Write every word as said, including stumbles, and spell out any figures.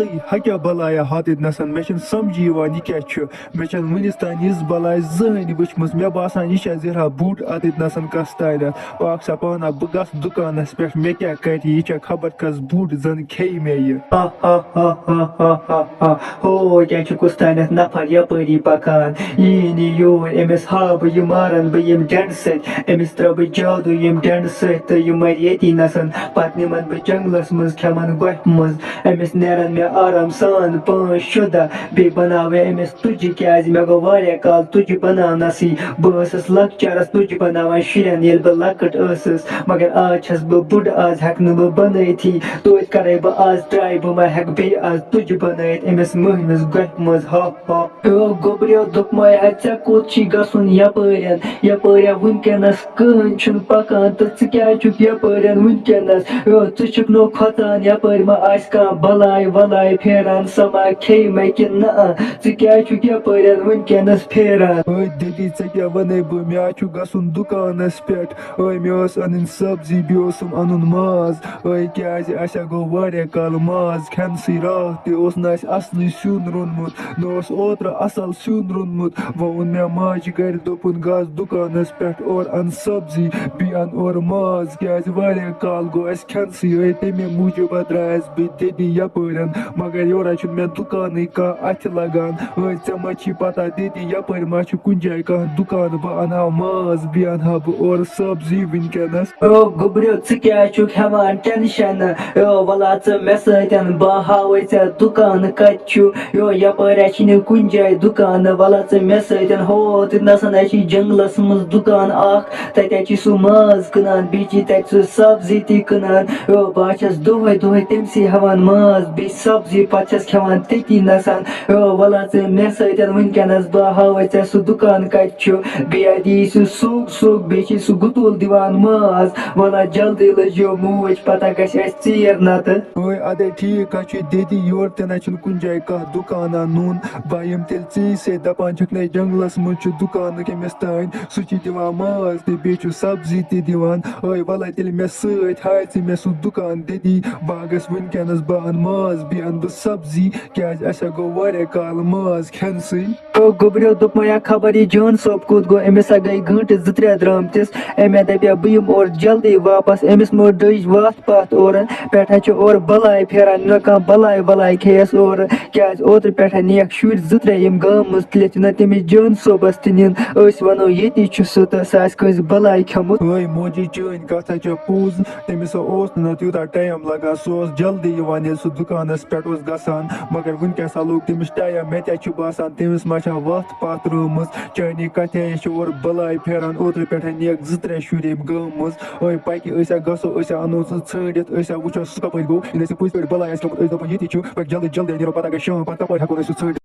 ہا کیٛاہ بلایا ہتٕتۍ نسن، مےٚ چھُنہٕ سمجھی یِوان یہِ کیٛاہ چھُ۔ مےٚ چھَنہٕ وُنِس تام یِژھ بلاے زٕہٕنۍ وٕچھمٕژ۔ مےٚ باسان یہِ چھےٚ زِہرا بوٗٹ اتٕتۍ نسن کستانٮ۪تھ۔ پاک سا پانا بہٕ گژھٕ دُکانس پٮ۪ٹھ، مےٚ کیٛاہ کرِ یہِ، چھےٚ خبر کس بوٗٹ زن کھیٚیہِ مےٚ یہِ۔ ہا ہا ہا ہا ہا ہا ہا۔ ہو کیٛاہ چھُ کُستانٮ۪تھ نفر یپٲری پکان، یی نہٕ یور، أمِس ہاو بہٕ یہِ مارن بہٕ ییٚمہِ ڈنڈٕ سۭتۍ، أمِس ترٛاوٕ بہٕ جادو ییٚمہِ ڈنڈٕ سۭتۍ تہٕ یہِ مرِ ییٚتی نسن۔ پتہٕ نِمن بہٕ جنگلس منٛز کھٮ۪من گۄپھِ منٛز۔ أمِس نیرن مےٚ آرام سان پانٛژھ شےٚ دۄہ، بیٚیہِ بناوے أمِس تُجہِ، کیازِ مےٚ گوٚو واریاہ کال تُجہِ بناونسٕے۔ بہٕ ٲسٕس لۄکچارس تُجہِ بناوان شُرٮ۪ن، ییٚلہِ بہٕ لۄکٕٹ ٲسٕس، مگر آز چھَس بہٕ بٕڈ، آز ہٮ۪کہٕ نہٕ بہٕ بنٲیتھٕے۔ توتہِ کرے بہٕ آز ٹراے، بہٕ ما ہٮ۪کہٕ بیٚیہِ آز تُجہِ بنٲیِتھ أمِس مٔہمِس گۄپھِ منٛز۔ ہا ہا۔ او گوٚبریو، دوٚپمَے ہا، ژےٚ کوٚت چھی گژھُن یپٲرٮ۪ن؟ یپٲرٮ۪ن وٕنکٮ۪نس کٕہٕنۍ چھُنہٕ پکان تہٕ ژٕ کیٛازِ چھُکھ یپٲرٮ۪ن وٕنکٮ۪نس؟ او، ژٕ چھُکھ نہٕ کھۄژان، یپٲرۍ ما آسہِ کانٛہہ بلاے ولاے پھیران، سۄ ما کھیٚیہِ مےٚ کِنہٕ نہ؟ ژٕ کیٛازِ چھُکھ یپٲرٮ۪ن وٕنکٮ۪نس پھیران؟ ہے دٔدی، ژےٚ کیٛاہ وَنے بہٕ؟ مےٚ حظ چھُ گژھُن دُکانَس پٮ۪ٹھ۔ ہے، مےٚ ٲس اَنٕنۍ سبزی، بیٚیہِ اوسُم اَنُن ماز۔ ہے، کیٛازِ اَسہِ ہا گوٚو واریاہ کالہٕ ماز کھٮ۪نسٕے۔ راتھ تہِ اوس نہٕ اَسہِ اَصلٕے سیُن روٚنمُت، نہ اوس اوترٕ اَصٕل سیُن روٚنمُت۔ وۄنۍ ووٚن مےٚ ماجہِ گَرِ، دوٚپُن، "گژھ دُکانَس پٮ۪ٹھ، اورٕ اَن سبزی، بیٚیہِ اَن اورٕ ماز، کیٛازِ واریاہ کال گوٚو اَسہِ کھٮ۪نسٕے۔ ہے، تَمے موٗجوٗب ہا درٛایَس بہٕ دٔدی یَپٲرٮ۪ن، مگر یورٕ ہا چھُنہٕ مےٚ دُکانٕے کانٛہہ اَتھِ لَگان۔ ہے، ژےٚ ما چھی پَتہ دٔدی یَپٲرۍ ما چھُ کُنہِ جایہِ کانٛہہ دُکان؟ بہٕ اَنہٕ ہا ماز، بیٚیہِ اَنہٕ ہا بہٕ اورٕ سبزی وٕنکٮ۪نَس۔" او گوٚبریو، ژٕ کیٛازِ چھُکھ ہٮ۪وان ٹٮ۪نشَن؟ او وَلا ژٕ مےٚ سۭتۍ، بہٕ ہاوَے ژےٚ دُکان کَتہِ چھُ۔ یو، یپٲرۍ چھِنہٕ کُنہِ جایہِ دُکان، وَلہٕ ژٕ مےٚ سۭتۍ۔ ہو، تَتہِ نَسَن اَسہِ چھِ جنٛگلَس منٛز دُکان اَکھ، تَتہِ چھِ سُہ ماز کٕنان، بیٚیہِ چھِ تَتہِ سُہ سبزی تہِ کٕنان۔ یو، بہٕ حظ چھَس دۄہَے دۄہَے تٔمسٕے ہٮ۪وان ماز، بیٚیہِ سبزی، پَتہٕ چھَس کھٮ۪وان تٔتی نَسَن۔ یو، وَلہٕ ژٕ مےٚ سۭتۍ وٕنکٮ۪نَس، بہٕ ہاوَے ژےٚ سُہ دُکان کَتہِ چھُ۔ بیٚیہِ دِیہِ سُہ سُہ سُہ، بیٚیہِ چھِ سُہ گُتُل دِوان ماز۔ وَلہٕ جلدی لٔجیو موج، پَتہ گژھِ اَسہِ ژیر نَتہٕ۔ اوے، اَدے ٹھیٖک حظ چھُ، دِدی یورٕ تہِ نہ چھُنہٕ کُنہِ جایہِ کانٛہہ دُکانا نوٗن۔ بہٕ یِمہٕ تیٚلہِ ژیٚے سۭتۍ، دَپان چھَکھ نے جنٛگلَس منٛز چھُ دُکان کٔمِس تام، سُہ چھُ دِوان ماز تہِ بیٚیہِ چھُ سبزی تہِ دِوان۔ اوے، وَلہٕ تیٚلہِ مےٚ سۭتۍ، ہاے ژٕ مےٚ سُہ دُکان دِدی، بہٕ ہا گژھٕ وٕنکٮ۪نَس، بہٕ اَنہٕ ماز بیٚیہِ اَنہٕ بہٕ سبزی، کیٛازِ اَسہِ ہا گوٚو واریاہ کالہٕ ماز کھٮ۪نسٕے۔ او گوٚبریو، دوٚپمَے ہا خبر یہِ جان صٲب کوٚت گوٚو، أمِس ہا گٔے گٲنٛٹہٕ زٕ ترٛےٚ درٛامتِس۔ أمۍ ہا دَپہِ ہا بہٕ یِمہٕ اورٕ جلدی واپَس، أمِس مہ ڈٔج وَتھ پَتھ اورٕ، پٮ۪ٹھ ہا چھِ اورٕ بَلاے پھیران، نہ کانٛہہ بَلاے وَلاے کھیٚیَس اورٕ، کیٛازِ اوترٕ پٮ۪ٹھ ہا نِیَکھ شُرۍ زٕ ترٛےٚ یِم گامہٕ منٛز تُلِتھ، نہ تٔمِس جان صٲبَس تہِ نِن، أسۍ وَنو ییٚتی چھُ سُہ تہٕ سُہ آسہِ کٲنٛسہِ بَلاے کھیوٚمُت۔ اوے موجی، چٲنۍ کَتھ ہا چھےٚ پوٚز، تٔمِس اوس نہٕ تیوٗتاہ ٹایم لَگان، سُہ اوس جلدی یِوان ییٚلہِ سُہ دُکانَس پٮ۪ٹھ اوس گژھان، مگر وٕنکٮ۪س ہا لوٚگ تٔمِس ٹایم۔ مےٚ تہِ چھُ باسان تٔمِس ما چھےٚ وَتھ پَتھ رٲومٕژ۔ چانہِ کَتھِ ہا چھِ اورٕ بَلاے پھیران، اوترٕ پٮ۪ٹھ نِیَکھ زٕ ترٛےٚ شُرۍ ییٚمہِ گامہٕ منٛز۔ أے پَکہِ، أسۍ ہا گژھو، أسۍ ہا اَنو سُہ ژھٲنٛڈِتھ، أسۍ ہا وٕچھو سُہ کَپٲرۍ گوٚو۔ ییٚلہِ اَسہِ پٔزۍ پٲٹھۍ بَلاے آسہِ کھیوٚمُت، أسۍ دَپو ییٚتی چھُ، پَکہِ جلدی جلدی نیرو، پَتہٕ گژھِ شام، پَتہٕ کَپٲرۍ ہٮ۪کو نہٕ أسۍ سُہ ژھٲنٛڈِتھ۔